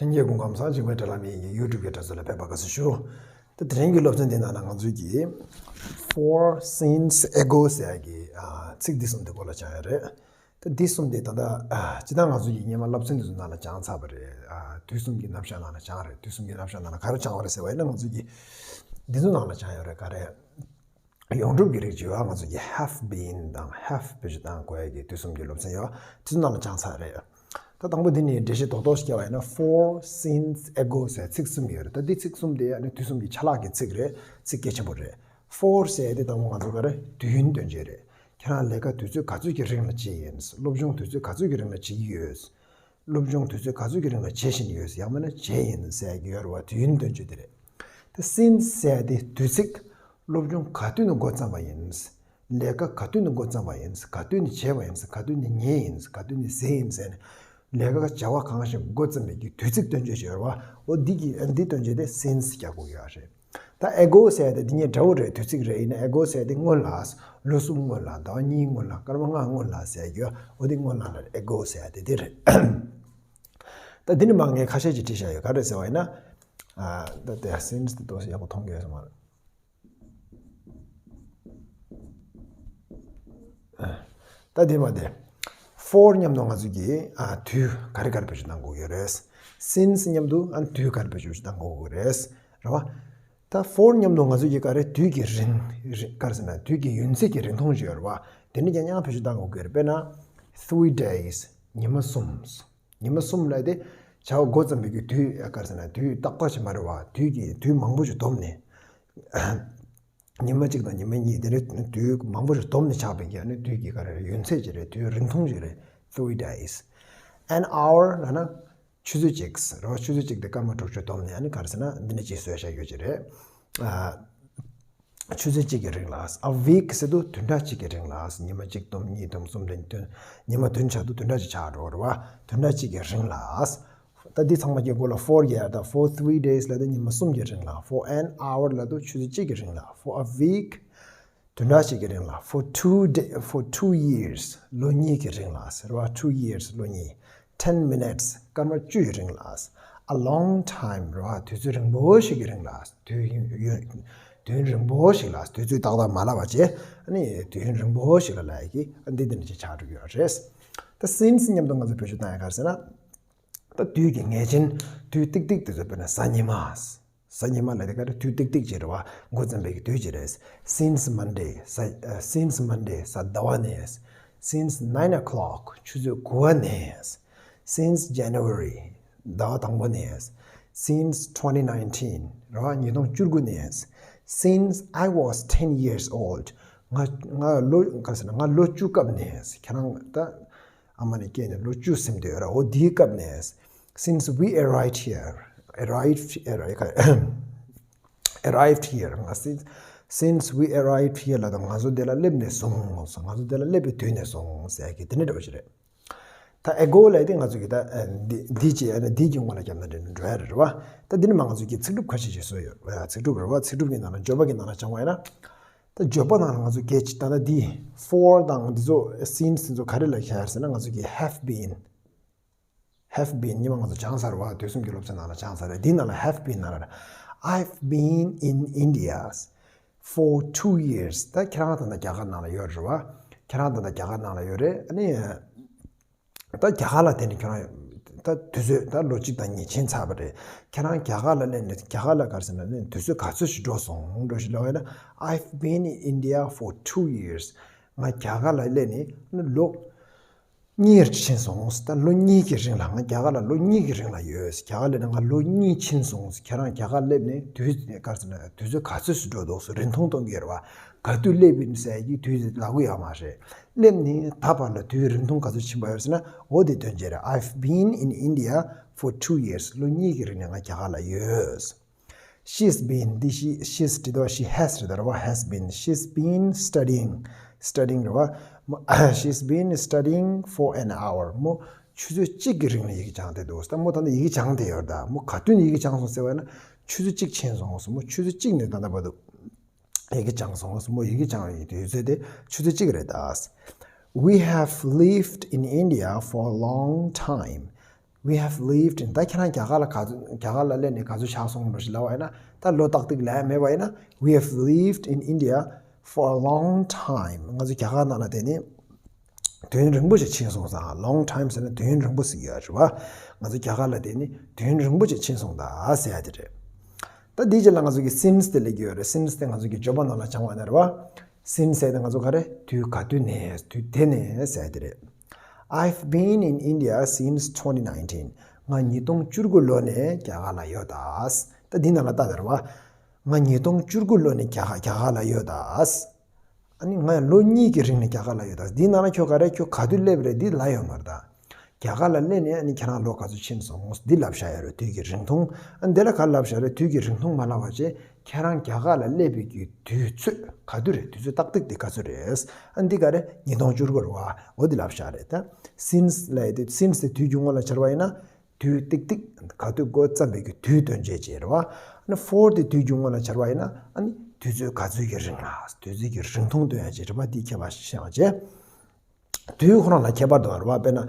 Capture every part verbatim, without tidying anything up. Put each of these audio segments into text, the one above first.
ལྷན་རྒྱས་སྐུ་ཁམས་བཟང་། འཇིགས་མེད་དྲ་ལམ་ཡིན་གྱི་YouTube་གི་དྲ་ཚོགས་ལ་ཕེབས་པ་དགའ་བསུ་ཞུ། ད་དེ་རིང་གི་སློབ་ཚན་འདི་ནང་ན་ང་ཚོས་ཀྱི་Four scenes ago་ཟེར་ཡ་གི་ཨ་ཚིག་འདི་གསུམ་འདི་སྐོར་ལ་སྦྱང་ཡ་རེད། ད་འདི་གསུམ་འདི་ད་ལྟ་ཨ་སྤྱིར་བཏང་ང་ཚོས་ཀྱི་སྔོན་མ་སློབ་ཚན་འདི་ཚོ་ནང་ལ་སྦྱངས་ཚར་བ་རེད། ཨ་དུས་གསུམ་གྱི་རྣམ་གཞག་ནང་ལ་སྦྱངས་རེད། དུས་གསུམ་གྱི་རྣམ་གཞག་ནང་ལ་ག་རེ་སྦྱངས་པ་རེད་ཟེར་བ་ཡིན་ན། ང་ཚོས་ཀྱི་འདི་ཚོ་ནང་ལ་སྦྱངས་ཡོད་རེད། ག་རེ། ཡོངས་གྲུབ་ཀྱི་རིགས་ཀྱི་ཡོད། ང་ཚོ་གི་have been་དང་have་བེད་སྤྱོད་བཏང་དགོས་ཡ་གི་དུས་གསུམ་གྱི་སློབ་ཚན་ཡོད། དེ་ཚོ་ནང་ལ་སྦྱངས་ཚར་རེད། ད་དང་པོ་འདི་ནི་འགྲེལ་བཤད་རྡོག་རྡོག་ཞིག་བརྒྱབ་པ་ཡིན་ན། Four scenes ago་ཟེར་ཚིག་གསུམ་ཡོད་རེད། ད་འདི་ཚིག་གསུམ་དེ་ཨ་ནི་དུས་གསུམ་གྱི་ཆ་ལག་གི་ཚིག་རེད། ཚིག་གལ་ཆེན་པོ་རེད། Four་ཟེར་དེ་དང་པོ་ང་ཚོ་ག་རེ་དུས་ཡུན་སྟོན་བྱེད་རེད། ཁྱེད་རང་ལས་ཀ་དུས་ཚོད་ག་ཚོད་ཀྱི་རིང་ལ་བྱས་ཡིན། སློབ་སྦྱོང་དུས་ཚོད་ག་ཚོད་ཀྱི་རིང་ལ་བྱེད་ཀྱི་ཡོད། སློབ་སྦྱོང་དུས་ཚོད་ག་ཚོད་ཀྱི་རིང་ལ་བྱེད་བཞིན་ཡོད། ཡང་མིན་ན་བྱས་ཡིན་ཟེར་གྱི་ཡོད་རེད་བ། དུས་ཡུན་སྟོན་བྱེད་དེ་རེད། ད་since་ཟེར་དེ་དུས་ཚིགས། སློབ་སྦྱོང་ག་དུས་ནས་འགོ་བརྩམས་པ་ཡིན། ལས་ཀ་ག་དུས་ནས་འགོ་བརྩམས་པ་ཡིན། ག་དུས་ནས་བྱས་པ་ཡིན། ག་དུས་ནས་ཉལ་ཡིན། ག་དུས་ནས་ཟས་ཡིན་ཟེར་ནས། ལས་ཀ་བྱ་བ་གང་ཞིག་འགོ་བརྩམས་པའི་གི་དུས་ཚིགས་སྟོན་བྱེད་ཅིག་ཡོད་རེད་བ། འོ་འདི་གི་འདི་སྟོན་བྱེད་དེ་since་རྒྱག་དགོས་ཡོད་རེད། ད་ago་ཟེར་དེ་འདི་གཉིས་འདྲ་བོ་རེད། དུས་ཚིགས་རེད། ཡིན་ན་ago་ཟེར་དེ་སྔོན་ལ། ལོ་གསུམ་སྔོན་ལ། ཟླ་བ་གཉིས་སྔོན་ལ། སྐར་མ་ལྔ་སྔོན་ལ་ཟེར་རྒྱུ། འོ་དེ་སྔོན་ལ་ལ་ago་ཟེར་དེ་དེ་རེད། ད་འདི་ནི་མ་ངས་ཁ་ཤས་ཅིག་བྲིས་བཞག་ཡོད། ག་རེ་ཟེར་བ་ཡིན་ན། ཨ་ད་དེ་since་དེ་ཏོག་ཙམ་ཡག་པོ་མཐོང་གི་ཡོད་ས་མ་རེད། ད་དེ་མ་དེ། For་མཉམ་དུ་ང་ཚོ་གིས་ཨ་དུས་ག་རེ་ག་རེ་བེད་སྤྱོད་གཏང་དགོས་ཀྱི་རེད། Since་མཉམ་དུ་ཨ་དུས་ག་རེ་བེད་སྤྱོད་གཏང་དགོས་ཀྱི་རེད། རེད་བ། ད་For་མཉམ་དུ་ང་ཚོ་གིས་ག་རེ་དུས་ཀྱི་རིང་རིང་ག་རེ་ཟེར་ན། དུས་ཀྱི་ཡུན་ཚད་ཀྱི་རིང་ཐུང་ཞིག་ཡོད་རེད་བ། དེ་ནི་ཀྱང་ཡང་བེད་སྤྱོད་གཏང་དགོས་ཀྱི་རེད། དཔེར་ན། Three days། ཉི་མ་གསུམ། ཉི་མ་གསུམ་ལ་དེ་བྱ་བ་འགོ་བརྩམས་པའི་གི་དུས་ག་རེ་ཟེར་ན། དུས་ཏག་ཏག་ཅིག་མ་རེད་བ། དུས་ཀྱི་དུས་མང་པོ་ཞིག་བསྡོམས་ནས། ཉི་མ་གཅིག་དང་ཉི་མ་གཉིས་དེ་འདྲའི་དུས་མང་པོ་ཞིག་བསྡོམས་ནས་ཆགས་པའི་གི་ཨ་ནི་དུས་ཀྱི་ག་རེ་ཡུན་ཚད་ཅིག་རེད། དུས་རིང་ཐུང་ཞིག་རེད། Three days། An hour་ལབ་ན་ཆུ་ཚོད་གཅིག་རེད་བ། ཆུ་ཚོད་གཅིག་དེ་སྐར་མ་དྲུག་ཅུ་བསྡོམས་ནས་ཨ་ནི་ག་རེ་ཟེར་ན་འདི་འདྲ་ཅིག་བཟོས་བཞག་ཡོད་ཅིག་རེད། ཨ་ཆུ་ཚོད་གཅིག་གི་རིང་ལ། A week་ཟེར་དུས་བདུན་ཕྲག་གཅིག་གི་རིང་ལ། ཉི་མ་གཅིག་བསྡོམས་གཉིས་བསྡོམས་གསུམ་བདུན་བདུན། ཉི་མ་བདུན་ཆགས་དུས་བདུན་ཕྲག་གཅིག་ཆགས་འགྲོ་རེད་བ། བདུན་ཕྲག་གཅིག་གི་རིང་ལ། ད་འདི་ཚང་མ་གི་མགོ་ལ་for་རྒྱག་ཡ། ད་for three days་ལབ་དུས་ཉི་མ་གསུམ་གྱི་རིང་ལ། For an hour་ལབ་དུས་ཆུ་ཚོད་གཅིག་གི་རིང་ལ། For a week་བདུན་ཕྲག་གཅིག་གི་རིང་ལ། For two day, for two years་ལོ་གཉིས་ཀྱི་རིང་ལ་ཟེར་བ། Two years་ལོ་གཉིས། Ten minutes་སྐར་མ་བཅུ་ཡི་རིང་ལ། A long time་རེད་བ། དུས་ཚོད་རིང་པོ་ཞིག་གི་རིང་ལ། དུས་ཡུན་ཡུན་དུས་ཡུན་རིང་པོ་ཞིག་ལ། དུས་ཚོད་ཏག་ཏག་མ་ལབ་པ་བྱས། ཨ་ནི་དུས་ཡུན་རིང་པོ་ཞིག་ལ་ལབ་ཡ་གི་ཨ་འདི་འདི་འདྲ་ཅིག་ཆགས་འགྲོ་གི་ཡོད་རེད། ད་since་མཉམ་དུ་ང་ཚོ་བེད་སྤྱོད་བཏང་ཡ་ག་རེ་ཟེར་ན། ད་དུས་ཀྱི་ངེས་ཅན། དུས་ཏིག་ཏིག་དེ་ཚོ་དཔེར་ན་གཟའ་ཉི་མ། གཟའ་ཉི་མ་ལབ་དེ་ག་རེ། དུས་ཏིག་ཏིག་ཅིག་རེད་བ། འགོ་བརྩམས་པའི་གི་དུས་ཅིག་རེད། Since Monday་གཟའ་ཨ་since Monday་གཟའ་ཟླ་བ་ནས། Since nine o'clock་ཆུ་ཚོད་དགུ་པ་ནས། Since January་ཟླ་བ་དང་པོ་ནས། Since twenty nineteen་རེད་བ། ཉིས་སྟོང་བཅུ་དགུ་ནས། Since I was ten years old་ང་ང་ལོ་ག་རེ་ཟེར་ན། ང་ལོ་བཅུ་སྐབས་ནས། ཁྱེད་རང་ད་ཨ་མ་ནས་སྐྱེས་ནས་ལོ་བཅུ་ཟིན་བསྡད་ཡོད་ར། འོ་དེའི་སྐབས་ནས། Since we arrived here། Arrived here། Arrived here། ང་since since we arrived here་ལབ་དུས་ང་ཚོ་འདི་ལ་སླེབས་ནས་བཟུང་། ང་ཚོ་འདི་ལ་སླེབས་པའི་དུས་ནས་བཟུང་ཟེར་གི་དེ་འདྲ་འདྲ་བོ་ཞིག་རེད། ད་ago་ལབ་དེ་ང་ཚོ་གི་ད་འདི་འདི་ཅི་ཨ་ནི་འདི་གི་ངོ་ལ་བརྒྱབ་ན་འདྲ་འདྲ་འགྲོ་ཡ་རེད་བ། ད་འདི་ནི་མ་ང་ཚོ་གི་ཚིག་གྲུབ་ཁ་ཤས་ཤིག་བཟོས་ཡོད་རེད། ཚིག་གྲུབ་རེད་བ། ཚིག་གྲུབ་ཀྱི་ནང་ལ་བརྗོད་པ་གི་ནང་ལ་སྦྱང་བ་ཡིན་ན། ད་བརྗོད་པ་ནང་ལ་ང་ཚོ་གལ་ཆེ་ད་ལྟ་འདི་for་དང་འདི་ཚོ་since་འདི་ཚོ་ག་རེ་ལ་བཞག་ཡོད་ཟེར་ན། ང་ཚོ་གི་have been། Have been་ཉི་མ་ང་ཚོ་སྦྱངས་ཚར་བ། དུས་གསུམ་གྱི་སློབ་ཚན་ནང་ལ་སྦྱངས་ཚར་རེད། འདི་ནང་ལ་have been་ནང་ལ། I've been in India for two years། ད་ཁྱེད་རང་ད་ལྟ་རྒྱ་གར་ནང་ལ་ཡོད་རེད་བ། ཁྱེད་རང་ད་ལྟ་རྒྱ་གར་ནང་ལ་ཡོད་རེད། ཨ་ནི་ད་རྒྱ་གར་ལ་དེ་ནི་ཁྱེད་རང་ད་དུས་ཚོད་ད་ལོ་གཅིག་དང་གཉིས་ཕྱིན་ཚར་བ་རེད། ཁྱེད་རང་རྒྱ་གར་ལ་སླེབས་ནས་རྒྱ་གར་ལ་ག་རེ་ཟེར་ན་ནི་དུས་ཚོད་ག་ཚོད་ཞིག་འགྲོ་སོང་འགྲོ་ཞིག་ལབ་ཡོད་ན། I've been in India for two years། ང་རྒྱ་གར་ལ་སླེབས་ནས་ལོ་གཉིས་ཕྱིན་སོང་། ད་ལོ་གཉིས་ཀྱི་རིང་ལ། ང་རྒྱ་གར་ལ་ལོ་གཉིས་ཀྱི་རིང་ལ་ཡོད། རྒྱ་གར་སླེབས་ནས་ང་ལོ་གཉིས་ཕྱིན་སོང་། ཁྱེད་རང་རྒྱ་གར་སླེབས་ནས་དུས་ག་རེ་ཟེར་ན་དུས་ཚོད་ག་ཚོད་ཞིག་འགྲོ་འདུག་ཟེར། རིང་ཐུང་གཏོང་གི་ཡོད་རེད་བ། ག་དུས་སླེབས་ཡིན་ཟེར་གྱི་དུས་ལབ་ཀྱི་ཡོད་མ་རེད། སླེབས་ནས་ད་བར་ལ་དུས་རིང་ཐུང་ག་ཚོད་ཕྱིན་པ་ཡོད་ཟེར་ན། འོ་དེ་སྟོན་བྱེད་རེད། I've been in India for two years། ལོ་གཉིས་ཀྱི་རིང་ནས་ང་རྒྱ་གར་ལ་ཡོད། She's been འདི་she she's་འདི་དོ་she has་རེད་ད་ར་བ། Has been། She's been studying, studying་ར་བ། She's been studying for an hour། མོ་ཆུ་ཚོད་གཅིག་གི་རིང་ལ་ཡི་གེ་སྦྱངས་བསྡད་འདུག་ད་མོ་ད་ལྟ་ཡི་གེ་སྦྱངས་བསྡད་ཡོད་རེད་ད། མོ་ག་དུས་ནས་ཡི་གེ་སྦྱངས་སོང་ཟེར་བ་ན། ཆུ་ཚོད་གཅིག་ཕྱིན་སོང་ཟེར། མོ་ཆུ་ཚོད་གཅིག་ནས་ད་ལྟ་བར་དུ་ཡི་གེ་སྦྱངས་སོང་ཟེར། མོ་ཡི་གེ་སྦྱངས་ཡོད་དུས་ཚོད་དེ་ཆུ་ཚོད་གཅིག་རེད་ད། We have lived in India for a long time. We have lived in, ད་ཁྱེད་རང་རྒྱ་གར་ལ་ག་ཚོད་རྒྱ་གར་ལ་སླེབས་ནས་ག་ཚོད་ཆགས་སོང་ལོ་ཞིག་ལབ་པ་ཡིན་ན། ད་ལོ་ཏག་ཏིག་ལབ་ཡ་མེད་པ་ཡིན་ན། We have lived in India for a long time. ང་ཚོ་རྒྱ་གར་ནང་ལ་བསྡད་ནས་དུས་ཡུན་རིང་པོ་ཞིག་ཕྱིན་སོང་ཙང་། long time ཟེར་ན་དུས་ཡུན་རིང་པོ་ཟེར་གྱི་ཡོད་རེད་བ། ང་ཚོ་རྒྱ་གར་ལ་བསྡད་ནས་དུས་ཡུན་རིང་པོ་ཞིག་ཕྱིན་སོང་ད་ཟེར་ཡ་དེ་རེད། ད་འདིའི་རྗེས་ལ་ང་ཚོ་གི་since དེ་སླེབས་ཀྱི་ཡོད་རེད། since དེ་ང་ཚོ་གི་བརྗོད་པ་ནང་ལ་སྦྱང་བ་ཡིན་ན་རེད་བ། since ཟེར་དེ་ང་ཚོ་ག་རེ། དུས་ག་དུས་ནས། དུས་དེ་ནས་ཟེར་དེ་རེད། I've been in India since twenty nineteen. ང་ཉིས་སྟོང་བཅུ་དགུ་ལོ་ནས་རྒྱ་གར་ལ་ཡོད་ད། ད་འདི་ནང་ལ་ལྟ་དེ་རེད་བ། ང་ཉིས་སྟོང་བཅུ་དགུ་ལོ་ནས་རྒྱ་གར་རྒྱ་གར་ལ་ཡོད་ད། ཨ་ནི་ང་ལོ་གཉིས་ཀྱི་རིང་ནས་རྒྱ་གར་ལ་ཡོད་ད། འདི་ནང་ལ་ཁྱོད་ག་རེ། ཁྱོད་ག་དུས་སླེབས་རེད། འདི་ལབ་ཡོད་མ་རེད་ད། རྒྱ་གར་ལ་སླེབས་ནས་ཨ་ནི་ཁྱེད་རང་ལོ་ག་ཚོད་ཕྱིན་སོང་འདི་ལབ་བཞག་ཡོད་རེད། དུས་ཀྱི་རིང་ཐུང་། ཨ་ནི་དེ་ལ་ག་རེ་ལབ་བཞག་རེད། དུས་ཀྱི་རིང་ཐུང་མ་ལབ་པ་བྱས། ཁྱེད་རང་རྒྱ་གར་ལ་སླེབས་པའི་གི་དུས་ཚོད་ག་དུས་རེད། དུས་ཚོད་ཏག་ཏིག་དེ་ག་ཚོད་རེད། ཨ་ནི་འདི་ག་རེ། ཉིས་སྟོང་བཅུ་དགུ་རེད་བ། འོ་འདི་ལབ་བཞག་རེད་ད། since ལབ་ཡ་དེ། since དེ་དུས་ཀྱི་སྔོན་ལ་སྦྱར་བ་ཡིན་ན། དུས་ཏིག་ཏིག་ག་དུས་འགོ་བརྩམས་པའི་གི་དུས་སྟོན་བྱེད་ཅེས་རེད་བ། ཨ་ནི་for དེ་དུས་ཀྱི་སྔོན་ལ་སྦྱར་བ་ཡིན་ན། ཨ་ནི་དུས་ཚོད་ག་ཚོད་ཀྱི་རིང་ལ། དུས་ཚོད་ཀྱི་རིང་ཐུང་སྟོན་ཡ་ཅིག་རེད་བ། འདི་ཁྱད་པར་ཤེས་པ་བྱས། དུས་ཁོ་རང་ལ་ཁྱད་པར་འདུག་རེད་བ། དཔེར་ན།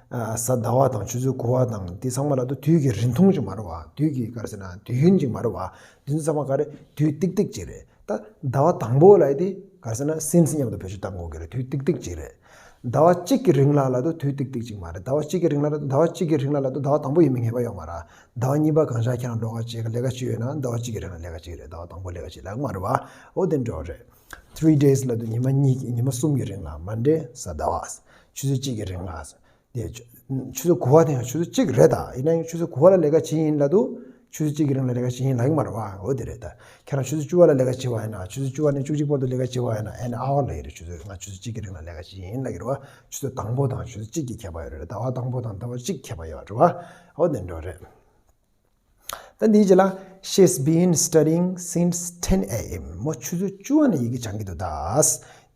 ཨ། གཟའ་ཟླ་བ་དང་ཆུ་ཚོད་དགུ་པ་དང་འདི་ཚང་མ་ལ་དུ་དུས་ཀྱི་རིང་ཐུང་ཅིག་མ་རེད་བ། དུས་ཀྱི་ག་རེ་ཟེར་ན། དུས་ཡུན་ཅིག་མ་རེད་བ། འདི་ཚོ་ཚང་མ་ག་རེ། དུས་ཏིག་ཏིག་ཅིག་རེད། ད་ཟླ་བ་དང་པོ་ལ་ཡི་དེ་ག་རེ་ཟེར་ན། since མཉམ་དུ་བེད་སྤྱོད་གཏང་དགོས་ཀྱི་རེད། དུས་ཏིག་ཏིག་ཅིག་རེད། ཟླ་བ་གཅིག་གི་རིང་ལ་ལ་དུ་དུས་ཏིག་ཏིག་ཅིག་མ་རེད། ཟླ་བ་གཅིག་གི་རིང་ལ་ལ་དུ། ཟླ་བ་གཅིག་གི་རིང་ལ་ལ་དུ། ཟླ་བ་དང་པོ་ཡིན་མིན་ངེས་པ་ཡོད་མ་རེད། ཟླ་བ་གཉིས་པ་གང་ཤར་ཁྱེད་རང་ལོ་ག་བྱེད་ཀྱི་ལས་ཀ་བྱེད་ཡོད་ན། ཟླ་བ་གཅིག་གི་རིང་ལ་ལས་ཀ་བྱེད་ཀྱི་རེད། ཟླ་བ་དང་པོ་ལས་ཀ་བྱེད་ལབ་ཀྱི་མ་རེད་བ། འོ་དེ་འདྲ་རེད། three days ལ་དུ་ཉི་མ་གཉིས་ཀྱི། ཉི་མ་གསུམ་གྱི་རིང་ལ། Monday གཟའ་ཟླ་བ། ཆུ་ཚོད་གཅིག་གི་རིང་ལ། དེ་ཆུ་ཆུ་ཚོད་དགུ་པ་དེ་ཡང་ཆུ་ཚོད་གཅིག་རེད་ད། ཡིན་ན་ཡང་ཆུ་ཚོད་དགུ་པ་ལ་ལས་ཀ་བྱེད་ཡིན་ལབ་དུས། ཆུ་ཚོད་གཅིག་གི་རིང་ལ་ལས་ཀ་བྱེད་ཡིན་ལབ་ཀྱི་མ་རེད་བ། འོ་དེ་རེད་ད། ཁྱེད་རང་ཆུ་ཚོད་བཅུ་པ་ལ་ལས་ཀ་བྱེད་པ་ཡིན་ན། ཆུ་ཚོད་བཅུ་པ་ནས་བཅུ་གཅིག་བར་དུ་ལས་ཀ་བྱེད་པ་ཡིན་ན། an hour ལབ་ཀྱི་རེད། ཆུ་ཚོད། ང་ཆུ་ཚོད་གཅིག་གི་རིང་ལ་ལས་ཀ་བྱེད་ཡིན་ལབ་ཀྱི་རེད་བ། ཆུ་ཚོད་དང་པོ་དང་ཆུ་ཚོད་གཅིག་གི་ཁྱད་པར་ཡོད་རེད། ཟླ་བ་དང་པོ་དང་ཟླ་བ་གཅིག་ཁྱད་པར་ཡོད་རེད་བ། འོ་དེ་འདྲ་རེད། ད་འདིའི་རྗེས་ལ། She's been studying since ten a.m. མོ་ཆུ་ཚོད་བཅུ་པ་ནས་ཡི་གེ་སྦྱང་གི་འདུག་ད།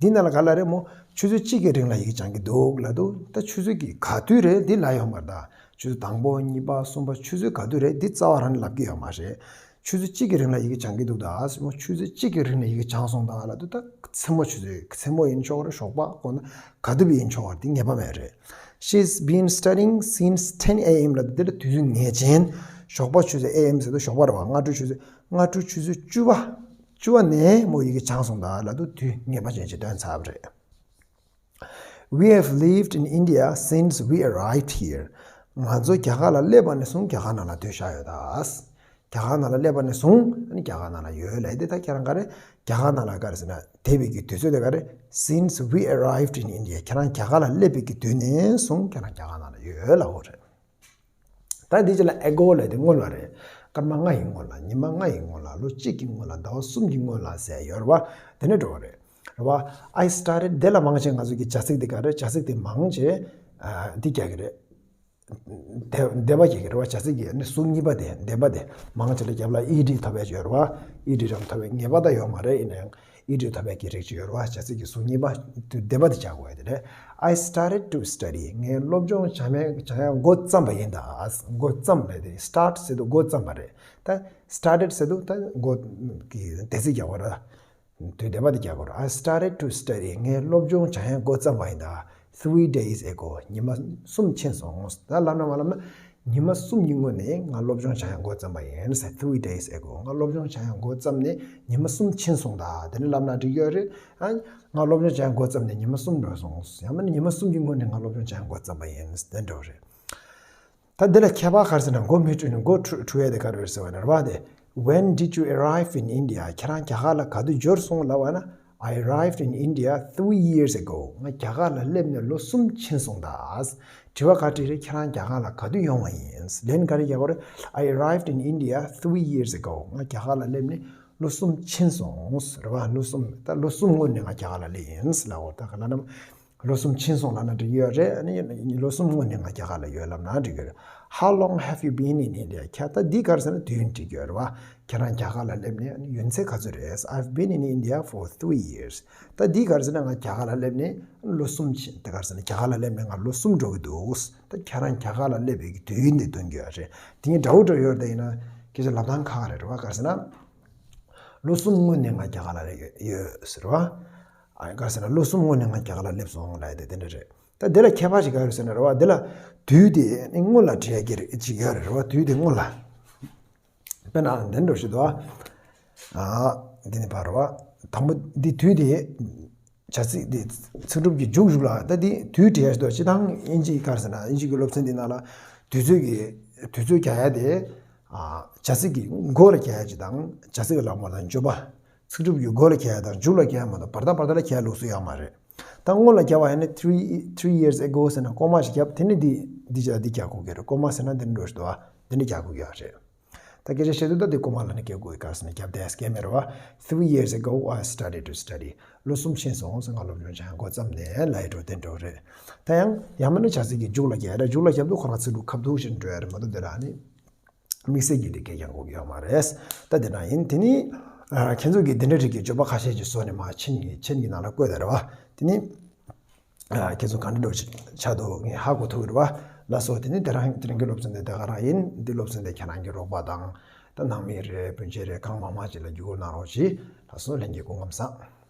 འདི་ནང་ལ་ག་ལ་རེད། མོ་ཆུ་ཚོད་གཅིག་གི་རིང་ལ་ཡི་གེ་སྦྱང་གི་འདུག་ལབ་དུས། ད་ཆུ་ཚོད་ཀྱི་ག་དུས་རེད་འདི་ལབ་ཡོད་མ་རེད་ད། ཆུ་ཚོད་དང་པོ། གཉིས་པ། གསུམ་པ། ཆུ་ཚོད་ག་དུས་རེད་འདི་རྩ་བ་རང་ནས་ལབ་ཀྱི་ཡོད་མ་རེད། ཆུ་ཚོད་གཅིག་གི་རིང་ལ་ཡི་གེ་སྦྱང་གི་འདུག་ད། མོ་ཆུ་ཚོད་གཅིག་གི་རིང་ལ་ཡི་གེ་སྦྱངས་སོང་ད་ལབ་དུས། ད་མཚན་མོ་ཆུ་ཚོད། མཚན་མོ་ཡིན་ཆོག་རེད། ཞོགས་པ་དགོང་དག་ག་དུས་ཡིན་ཆོག་རེད། འདི་ངེས་པ་མེད་རེད། She's been studying since ten a.m. ལབ་དུས། འདི་ལ་དུས་ཚོད་ངེས་ཅན། ཞོགས་པ་ཆུ་ཚོད། a.m. ཟེར་དུས་ཞོགས་པ་རེད་བ། སྔ་དྲོ་ཆུ་ཚོད། སྔ་དྲོ་ཆུ་ཚོད་བཅུ་པ། བཅུ་པ་ནས་མོ་ཡི་གེ་སྦྱངས་སོང་ད་ལབ་དུས། དུས་ངེས་པ་ཅན་ཅིག་སྟོན་ཚར་བ་རེད། We have lived in India since we arrived here. ང་ཚོ་རྒྱ་གར་ལ་སླེབས་པ་ནས་བཟུང་རྒྱ་གར་ནང་ལ་སྡོད་བཞག་ཡོད་ད། རྒྱ་གར་ནང་ལ་སླེབས་པ་ནས་བཟུང་ཨ་ནི་རྒྱ་གར་ནང་ལ་ཡོད་ལབ་ཡ་དེ། ད་ཁྱེད་རང་ག་རེ། རྒྱ་གར་ནང་ལ་ག་རེ་ཟེར་ན། བསྡད་པའི་གི་དུས་ཚོད་དེ་ག་རེ། Since we arrived in India. ཁྱེད་རང་རྒྱ་གར་ལ་སླེབས་པའི་གི་དུས་ནས་བཟུང་ཁྱེད་རང་རྒྱ་གར་ནང་ལ་ཡོད་ལབ་དགོས་རེད། ད་འདི་ཅི་ལ་ago ལབ་དེ་སྔོན་ལ་རེད། སྐར་མ་ལྔ་ཡི་སྔོན་ལ། ཉི་མ་ལྔ་ཡི་སྔོན་ལ། ལོ་གཅིག་གི་སྔོན་ལ། ཟླ་བ་གསུམ་གྱི་སྔོན་ལ་ཟེར་ཡོད་རེད་བ། དེ་ནས་འགྲོ་བ་རེད། རེད་བ། I started. དེ་ལ་མང་ཆེ་ང་ཚོ་གི་བྱ་ཚིག་དེ་ག་རེ། བྱ་ཚིག་དེ་མང་ཆེ་ཨ་འདི་རྒྱག་གི་རེད། འདས་འདས་པ་རྒྱག་གི་རེད་བ། བྱ་ཚིག་གི་ནི་གཟུགས་གཉིས་པ་དེ། འདས་པ་དེ་མང་ཆེ་ལ་རྒྱབ་ལ་ed ཐོབ་ཡ་ཅིག་ཡོད་རེད་བ། ed རང་ཐོབ་ཡ་ངེས་པ་ད་ཡོད་མ་རེད། ཡིན་ན་ཡང་ed ཐོབ་ཡ་གི་རིགས་ཅིག་ཡོད་རེད་བ། བྱ་ཚིག་གི་གཟུགས་གཉིས་པ་དེ་འདས་པ་དེ་རྒྱག་དགོས་ཡ་དེ་རེད། I started to study. ངས་སློབ་སྦྱོང་སྦྱང་ཡ་སྦྱང་ཡ་འགོ་བརྩམས་པ་ཡིན་ད། འགོ་བརྩམས་ལབ་དེ། start ཟེར་དུས་འགོ་བརྩམས་པ་རེད། ད་started ཟེར་དུས་ད་འགོ་གི་འདས་ཚིག་རྒྱག་དགོས་རེད། དུས་འདས་པ་དེ་རྒྱག་དགོས་རེད། I started to study. ངས་སློབ་སྦྱོང་སྦྱང་ཡ་འགོ་བརྩམས་པ་ཡིན་ད། Three days ago. ཉི་མ་གསུམ་ཕྱིན་སོང་། ད་ལབ་ན་མ་ལབ་ན། ཉི་མ་གསུམ་གྱི་སྔོན་ནས་ང་སློབ་སྦྱོང་སྦྱང་ཡ་འགོ་བརྩམས་པ་ཡིན་ཟེར། Three days ago. ང་སློབ་སྦྱོང་སྦྱང་ཡ་འགོ་བརྩམས་ནས་ཉི་མ་གསུམ་ཕྱིན་སོང་ད། དེ་ནས་ལབ་ན་འགྲིག་ཡོད་རེད། ཨ། ང་སློབ་སྦྱོང་སྦྱང་ཡ་འགོ་བརྩམས་ནས་ཉི་མ་གསུམ་འགྲོ་སོང་། ཡང་མིན་ན་ཉི་མ་གསུམ་གྱི་སྔོན་ནས་ང་སློབ་སྦྱོང་སྦྱང་ཡ་འགོ་བརྩམས་པ་ཡིན་ཟེར། དེ་འདྲ་རེད། ད་འདི་ལ་ཁྱད་པར་ག་རེ་ཟེར་ན། མགོ་མི་འཁྲུལ་ནས་མགོ་འཁྲུ་འཁྲུལ་ཡ་དེ་ག་རེ་རེད་ཟེར་བ་ན་རེད་བ། དེ། When did you arrive in India? ཁྱེད་རང་རྒྱ་གར་ལ་ག་དུས་འབྱོར་སོང་ལབ་པ་ན། I arrived in India three years ago. ང་རྒྱ་གར་ལ་སླེབས་ནས་ལོ་གསུམ་ཕྱིན་སོང་ད། དྲི་བ་ག་དྲིས་རེད། ཁྱེད་རང་རྒྱ་གར་ལ་ག་དུས་ཡོང་བ་ཡིན། ལན་ག་རེ་རྒྱག་དགོས་རེད། I arrived in India three years ago. ང་རྒྱ་གར་ལ་སླེབས་ནས་ལོ་གསུམ་ཕྱིན་སོང་རེད་བ། ལོ་གསུམ། ད་ལོ་གསུམ་སྔོན་ནས་ང་རྒྱ་གར་ལ་སླེབས་ཡིན་ལབ་དགོས། ད་ག་ལ་ན། ལོ་གསུམ་ཕྱིན་སོང་ལབ་ན་འགྲིག་གི་ཡོད་རེད། ཨ་ནི་ལོ་གསུམ་སྔོན་ནས་ང་རྒྱ་གར་ལ་ཡོད་ལབ་ན་འགྲིག་གི་རེད། How long have you been in India? ཁྱེད་ད་འདི་ག་རེ་ཟེར་ན་དུས་ཡུན་འགྲིག་གི་ཡོད་རེད་བ། ཁྱེད་རང་རྒྱ་གར་ལ་སླེབས་ནས་ཡུན་ཚད་ག་ཚོད་རེད། I've been in India for three years. ད་འདི་ག་རེ་ཟེར་ན་ང་རྒྱ་གར་ལ་སླེབས་ནས་ལོ་གསུམ་ཕྱིན། ད་ག་རེ་ཟེར་ན་རྒྱ་གར་ལ་སླེབས་ནས་ང་ལོ་གསུམ་འགྲོ་གི་འདུག། ད་ཁྱེད་རང་རྒྱ་གར་ལ་སླེབས་པའི་གི་དུས་ཡུན་དེ་སྟོན་གི་ཡོད་རེད། དེ་ངས་འདྲ་བོ་འདྲ་ཡོད་རེད། ད་ཡིན་ན་སྐད་ཆ་ལབ་སྟངས་ཁག་ཁག་རེད་བ། ག་རེ་ཟེར་ན། ལོ་གསུམ་སྔོན་ནས་ང་རྒྱ་གར་ལ་ཡོད་ཟེར་བ། ཨ། ག་རེ་ཟེར་ན། ལོ་གསུམ་སྔོན་ནས་ང་རྒྱ་གར་ལ་སླེབས་སོང་ལབ་ཡ་དེ་དེ་འདྲ་རེད། ད་འདི་ལ་ཁྱད་པར་ཞིག་ག་རེ་ཟེར་ན་རེད་བ། འདི་ལ་དུས་དེ་ནི་སྔོན་ལ་བྲིས་ཡ་གི་རེད་ཅིག་ཡོད་རེད་རེད་བ། དུས་དེ་སྔོན་ལ། དཔེར་ན་འདི་འདྲ་ཞིག་འདུག་ཨ། ཨ། འདི་ནི་བར་བ། དང་པོ་འདི་དུས་དེ། བྱ་ཚིག་འདི་ཚིག་གྲུབ་ཀྱི་མཇུག་མཇུག་ལ་ད་འདི་དུས་བྲིས་ཡ་ཞིག་འདུག་སྤྱིར་བཏང་དབྱིན་ཇིའི་ག་རེ་ཟེར་ན་དབྱིན་ཇི་གི་སློབ་ཚན་འདི་ནང་ལ་དུས་ཚོད་ཀྱི་དུས་ཚོད་རྒྱག་ཡ་དེ། ཨ། བྱ་ཚིག་གི་མགོ་ལ་རྒྱག་ཡ་ཅིག་དང་བྱ་ཚིག་གི་ལག་མོ་དང་མགྱོགས་པ། ཚིག་གྲུབ་ཀྱི་མགོ་ལ་རྒྱག་ཡ་དང་མཇུག་ལ་རྒྱག་ཡ་མ་གཏོགས་བར་ཐག་བར་ཐག་ལ་རྒྱག་ཡ་ལུགས་སྲོལ་ཡོད་མ་རེད། ད་སྔོན་ལ་རྒྱག་པ་ཡིན་ན་three three years ago ཟེར་ན་ཀོ་མ་ཞིག་བརྒྱབ། དེ་ནི་འདི་འདི་ཅག་འདི་རྒྱག་དགོས་ཀྱི་རེད། ཀོ་མ་ཟེར་ན་འདི་འདྲ་འགྲོ་ཞིག་འདུག་ཨ། འདི་ནི་རྒྱག་དགོས་ཀྱི་ཡོད་རེད། ད་སྐད་ཆ་བཤད་དུས་ད་འདི་ཀོ་མ་ལ་ནི་རྒྱག་དགོས་ཀྱི་ག་རེ་ཟེར་ན་རྒྱབ་བསྡད་ཡ་སྐད་མེད་རེད་བ། Three years ago I started to study. ལོ་གསུམ་ཕྱིན་སོང་ཟེར་ང་སློབ་སྦྱོང་བྱེད་འགོ་བརྩམས་ནས་ལ་ཡི་འགྲོ་དེ་འགྲོ་རེད། ད་ཡང་ཡང་མིན་ན་བྱ་ཚིག་གི་མཇུག་ལ་རྒྱག་ཡ་རེད། མཇུག་ལ་རྒྱབ་དུས་ཁོ་རང་ཚིག་གྲུབ་ཁ་ཐུག་བཞིན་འགྲོ་ཡ་རེད་མ་གཏོགས་འདི་ར་ནི། དམིགས་བསལ་གྱི་འདི་སྐད་རྒྱག་དགོས་ཀྱི་ཡོད་མ་རེད། ད་དེ་འདྲ་ཡིན། དེ་ནི། ཨ། ཁྱེད་ཚོ་གིས་འདི་འདྲ་རིགས་ཀྱི་བརྗོད་པ་ཁ་ཤས་ཀྱི་བཟོ་ནས་མ་མཆན་གྱི་མཆན་གྱི་ནང་ལ་བཀོད་དེ་རེད་བ། དེ་ནི། ཨ། ཁྱེད་ཚོ་ག་འདྲ་འགྲོ་ཆགས་འདུག་ངས་ཧ་གོ་ཐུབ་ཀྱི་རེད་བ། ལགས་སོ། དེ་ནི་དེ་རང་དེ་རིང་གི་སློབ་ཚན་དེ་དེ་ག་རང་ཡིན། འདི་སློབ་ཚན་དེ་ཁྱེད་རང་གི་རོགས་པ་དང་། ད་ནང་མི་རེད། སྤུན་མཆེད་རེད། གང་མང་མང་ཅིག་ལ་བརྒྱུད་སྐུར་གནང་རོགས་གྱིས། ལགས་སོ། ལྷན་རྒྱས་སྐུ་ཁམས་བཟང་།